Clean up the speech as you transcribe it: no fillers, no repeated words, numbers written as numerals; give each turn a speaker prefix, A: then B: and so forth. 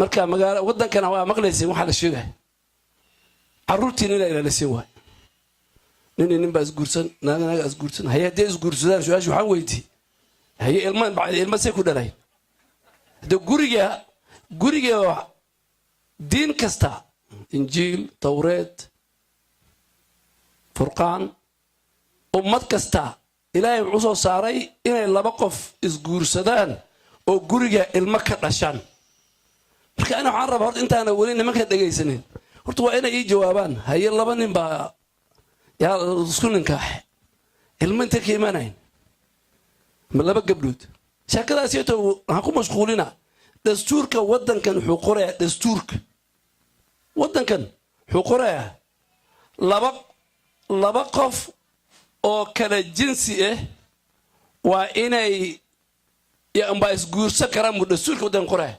A: Marka magaala waddankana waa maqlaysiin waxaa la sheegaya, carruurtiin inaa ilaalisin waay. Nin nin baa isguursan, naag naaga isguursan. Haye, haddii isguursadaan, su-aasha waxaan weydiiyey: haye, ilma ilma say ku dhalay? Hade guriga diin kasta, Injiil, Tawreed, Furqaan, ummad kasta Ilaahay wuxuu soo saaray inay laba qof isguursadaan oo guriga ilmo ka dhashaan. Marka ana waxaan rabaa horta, intaana weli nimanka dhegaysanin, horta waa inay ii jawaabaan: haye, laba nin baa yaa isku ninkaaxe, ilmo intay ka imaanayn? Ma laba gabdhood? Sheekadaasito waxaan ku mashquulina, dastuurka waddankan wuxuu qorayaa, dastuurka waddankan wuxuu qorayaa laba qof oo kala jinsi ah waa inay baa isguursan karaan buu dastuurka waddankan qoraya.